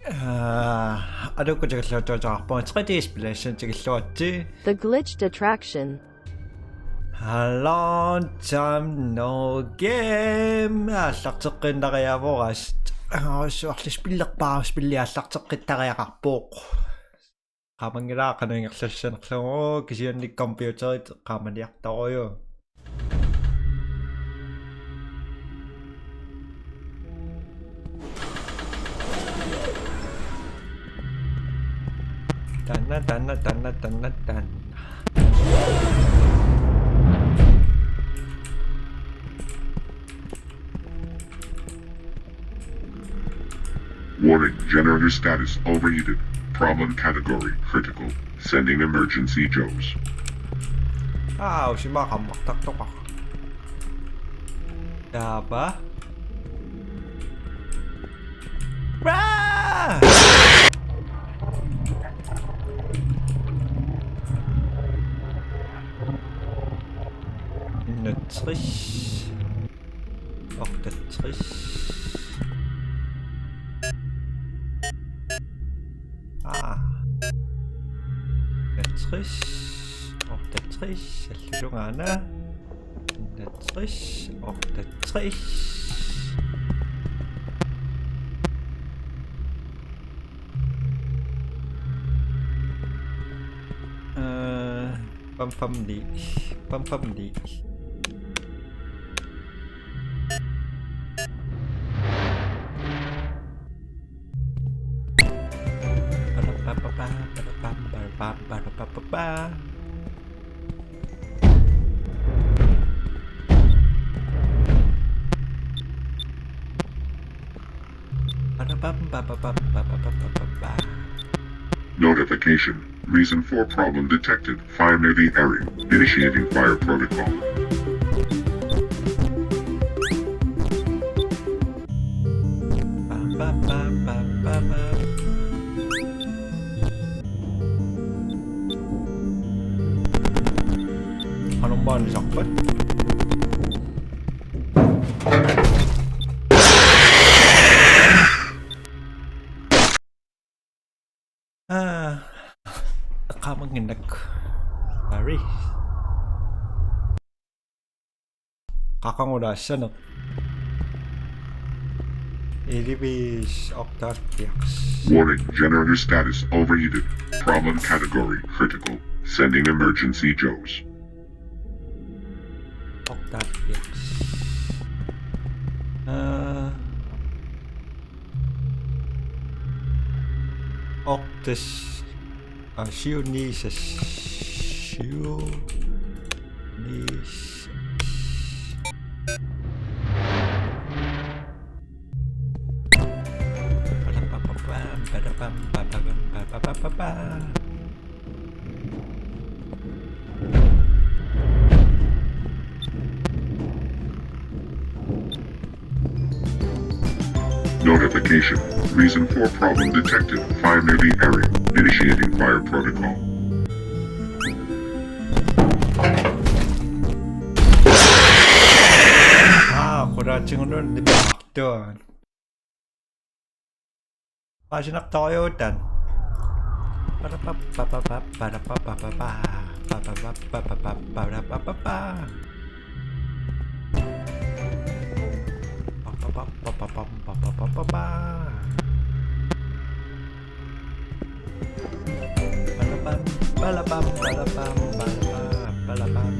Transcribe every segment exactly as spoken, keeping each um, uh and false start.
Aa, aluukkut tikilluatsiarpugut, tre D-spillissanik tikilluaritsi. The Glitched Attraction. A long time no game. Aallarteqqiinnariaavoq. Aa, suarli spillerpaaq, spilli aallarteqqittariaqarpoq. Qaamanngilara qanoq ingerlassanerlugu, kisianni computerit qaamaniartorujuk. Taanna, taanna, taanna, taanna, taanna. Warning, generator status overheated. Problem category critical. Sending emergency Joes. Aa, usimaa qammartartoqarpoq. Taava. Raa! Enogtres. Otteogtres. Aa. Enogtres. Otteogtres. Allusungaana. Enogtres. Otteogtres. Øh, bam, bam, ni. Bam, bam, ni. Ba-da-ba-ba-ba, ba-da-bam, ba-da-bam, ba-da-ba-ba-ba. Ba-da-bam, ba-ba-bam, ba-ba-bam, ba-ba-bam. Notification. Reason for problem detected. Fire near the area. Initiating fire protocol. Bam, bam, bam, bam, bam, bam. Qanoq maani sappat? Aa, qaamannginnakku. Sorry. Qaqangulaassaneq. Ilivis otteoghalvfjerds. Warning, generator status overheated. Problem category critical. Sending emergency Joes. Otteoghalvfjerds. Aa. Otteogtres. Aa, syv ni seks. Syv ni seks. Ba-da-ba-ba-bam, ba-da-bam, ba-da-bam, ba-ba-ba-ba-ba. Notification. Reason for problem detected. Fire near the area. Initiating fire protocol. Aa, qulaatigut nipaartuaat. Paasinartorujuuvoq taanna. Ba-da-bam, ba-da-bam, ba-da-bam, ba-da-bam, ba-da-bam.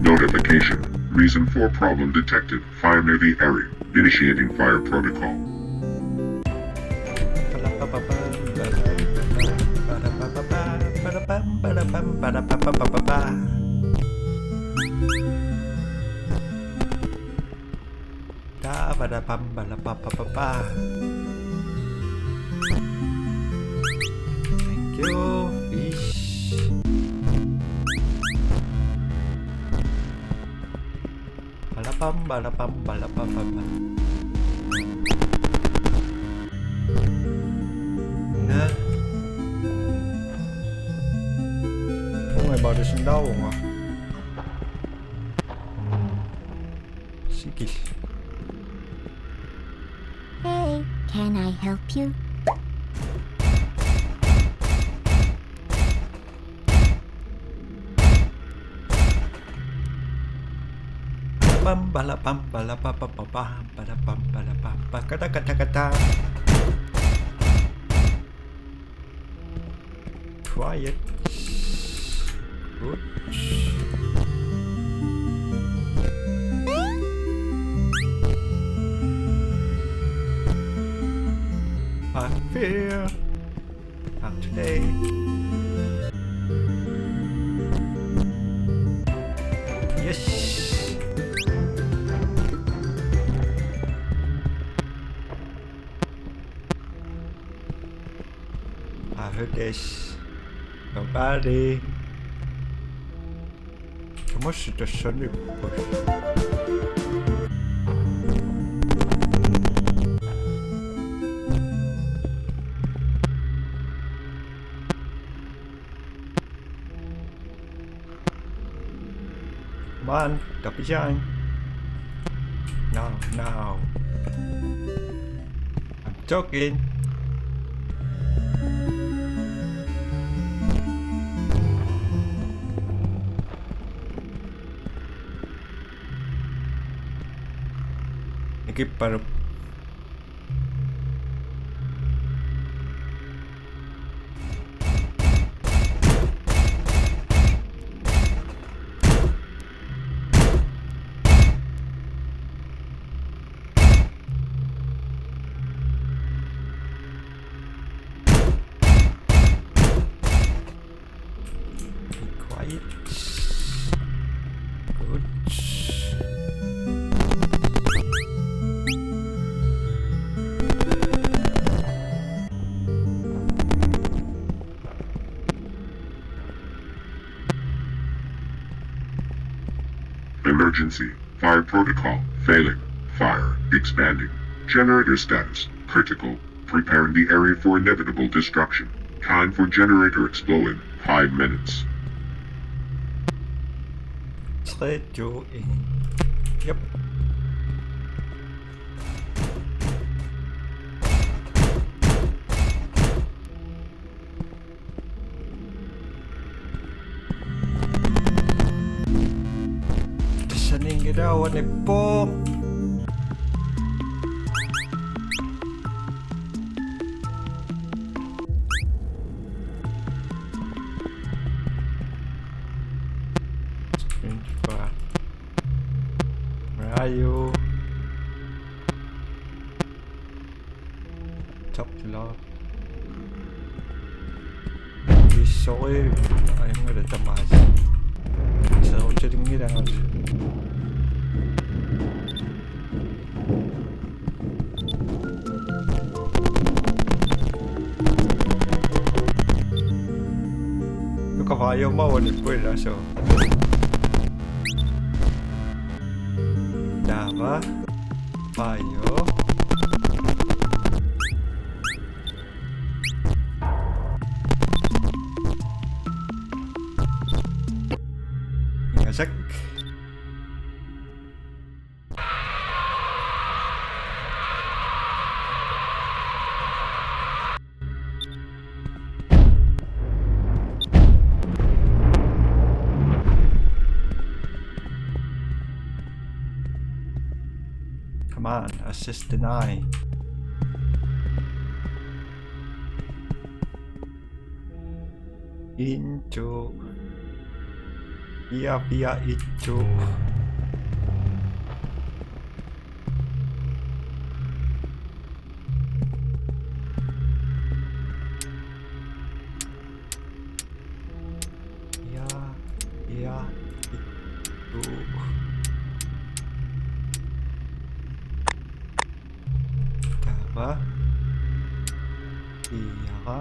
Notification. Reason for problem detected. Fire near the area. Initiating fire protocol. Da, ba, da, bam, ba, da, ba, ba, ba, ba. Thank you, fish. Ba, da, bam, ba, da, bam, ba, da, ba, ba, ba. Nä. Onge bare sådan der unger. Sikil. Can I help you? Pam, bala, pam, bala, pa, pa, pa, pam, bala, pam, bala, pam, pa, kata, kata, kata. Try it. Good. Not fair. Not today. Yes. I heard this. Nobody. Tamassi tassaniippoq. Come on, stop the shine. No, no. I'm talking. Ikippalu. Be quiet. Good. Emergency. Fire protocol failing. Fire expanding. Generator status critical. Preparing the area for inevitable destruction. Time for generator explode in five minutes. Tre, to, en. Yep. Tassaniinngilaq uani poo. Where are you? Top log. Sorry, ajunngilaq tamaasa. Seerutilinngilanga. Nuka fire ma wani puila so. Taava. Fire. Ingasak. Come on, assist deny. Into. Ia, ia, into. Ia, ia, itu. Taava. Ia.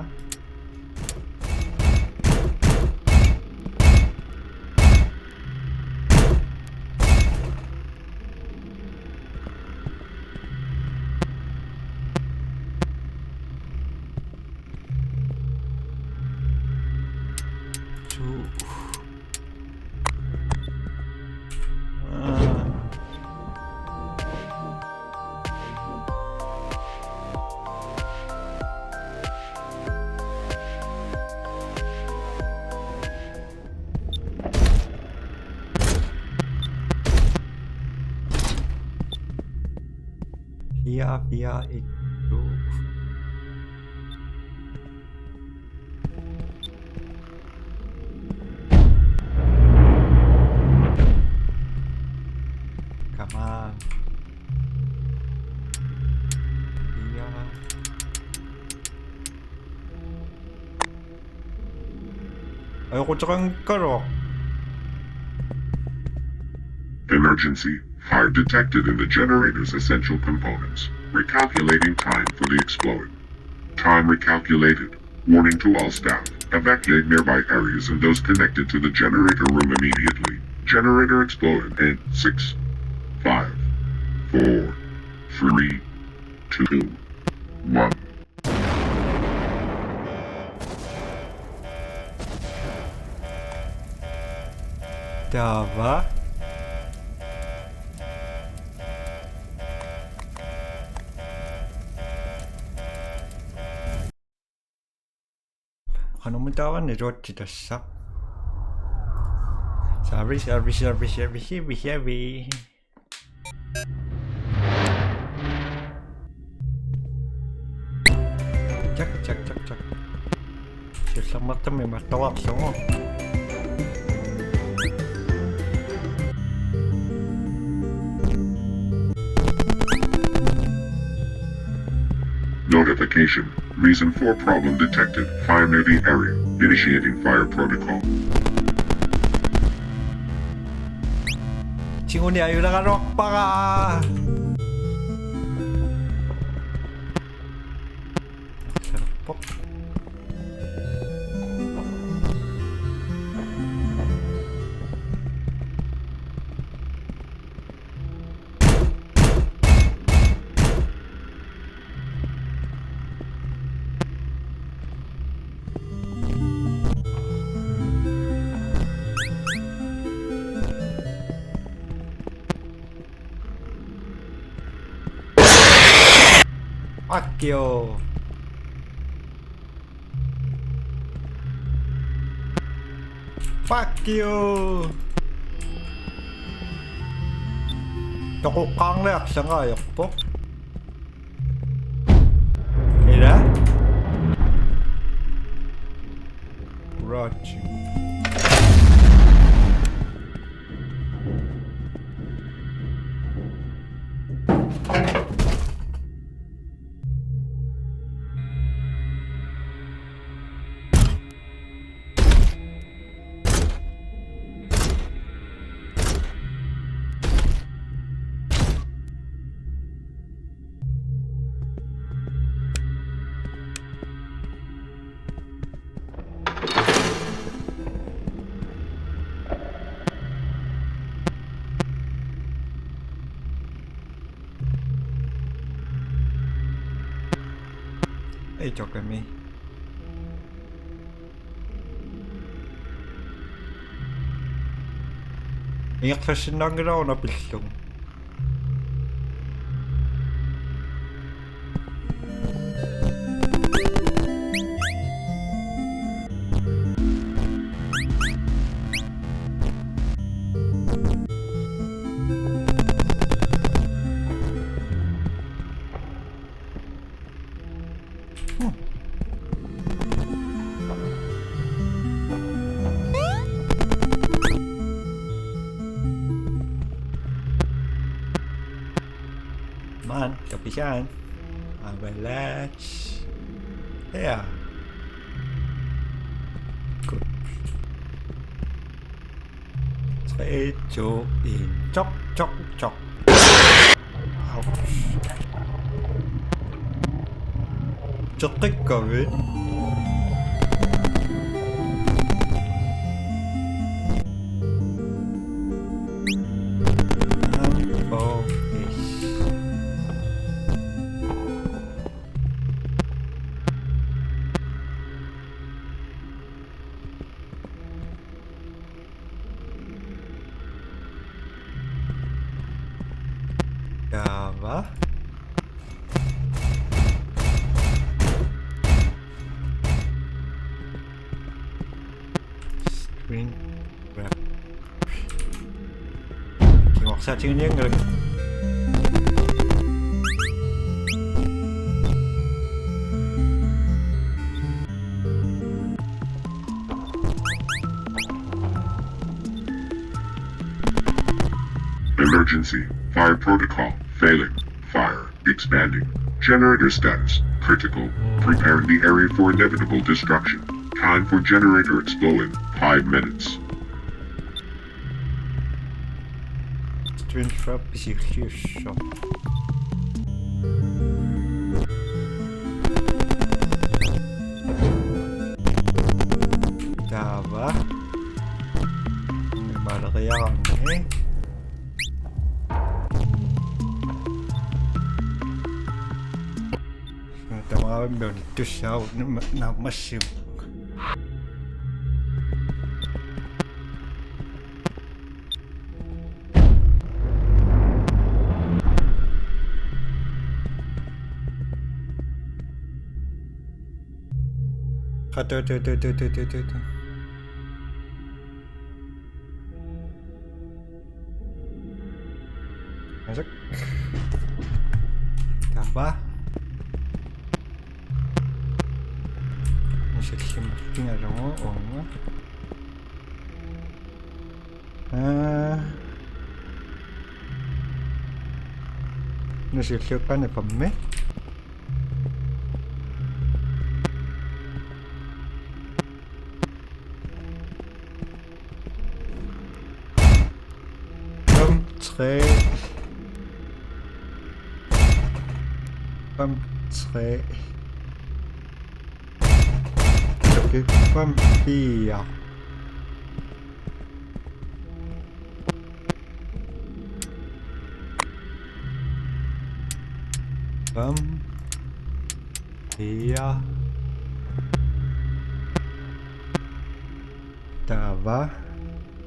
Two. Ah. Fire, fire, et, to. Come on. Fire. Ajoquteqanngikkaluaq. Emergency. Fire detected in the generator's essential components. Recalculating time for the explode. Time recalculated. Warning to all staff. Evacuate nearby areas and those connected to the generator room immediately. Generator exploded in six, five, four, three, two, one. Taava. Qanormi taava niluatsi tassa. Savi, savi, savi, savi, savi, savi. Tak, tak, tak, tak. Siullermeertumik imattoraarlugu. Notification. Reason for problem detected. Fire near the area. Initiating fire protocol. Tiguni ajuleraluarpara. Fuck you. Fuck you. Toquqqaarniarlanga ajorpoq. Ila. Roger. Ei, toki mi. Ingerlassinnaanngilara una pillugu. Man, tapisaan. Avalanche. Ja. Godt. Tre, to, en. Chok, chok, chok. Au. Teqqikkavit. Ampugis. Java. Screen grab. Kinguarsaatiginnianngilagut. Emergency. Fire protocol. Failing. Fire. Expanding. Generator status. Critical. Preparing the area for inevitable destruction. Time for generator exploding. Five minutes. Strange Trap pisiulliussooq. Taava. Maleriaanni. Tamaavimmi unittussaavoq naammassivoq. Qatu tu tu tu tu tu tu. Asak. Taava. Nusallum pingalugu uunga. Aa. Nusulliup qanipammi. Fem, tre. Fem, tre. Okay, fem, fire. Fem, fire. Taava.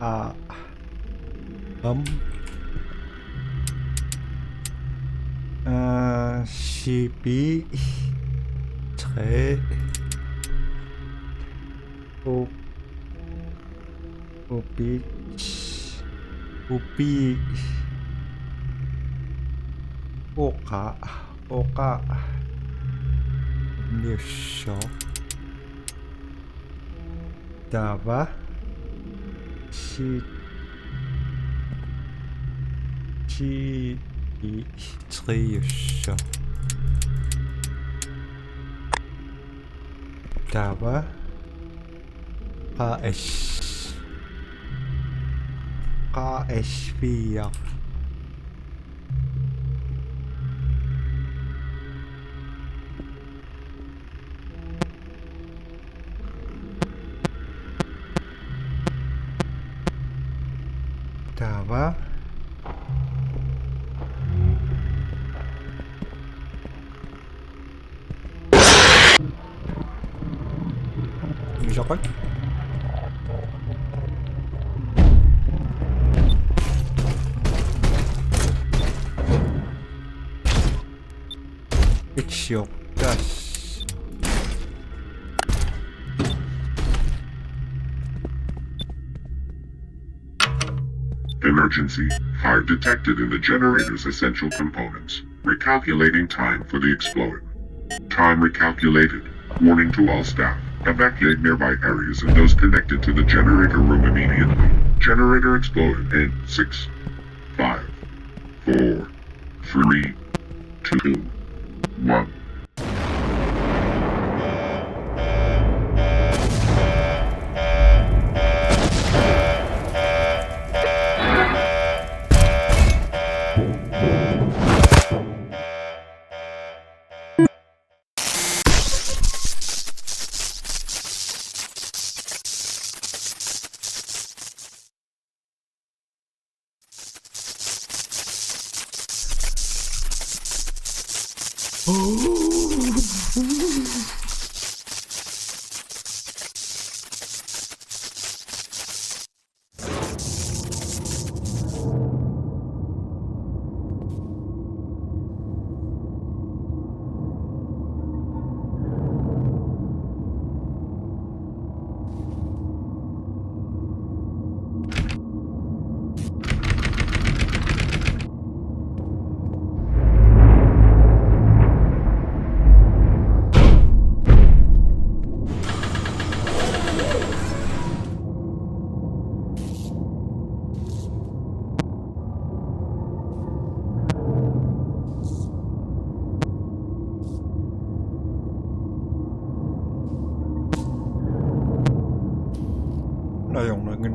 A. Fem. Øh, C B. Tre. O. Upi. Upi. Oqa. Oqa. Niussooq. Taava. Si. Si. I. Triussooq. Taava. Qa S. Qa S fire. Taava. Isoqak. Itsiortas. Emergency. Fire detected in the generator's essential components. Recalculating time for the explode. Time recalculated. Warning to all staff. Evacuate nearby areas and those connected to the generator room immediately. Generator exploded in six, five, four, three, two, one.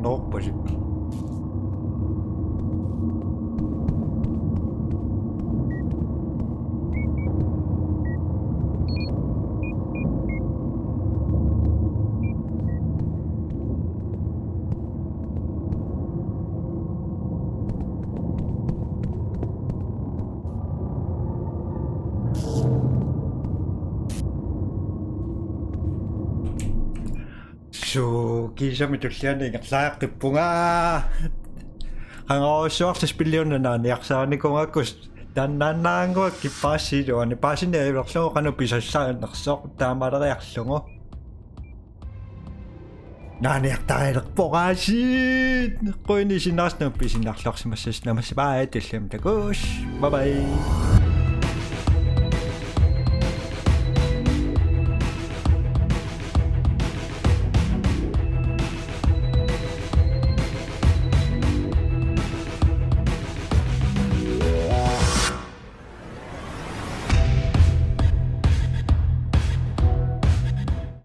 Noorpasik. Suu, kiisami tulliani ingerlaqqippunga. Qangarujussuarli spilliuna naaniarsarinikuugakku, taannaannanguakku paasiluani, paasinialerlugu qanoq pisassaanersoq taamaaleriarlugu. Naaniartarilerpoq aasiit. Qujanaq isiginnaarassi, pisinnarluarsimassasi. Naammassivaat, tulliani takuss'. Bye bye.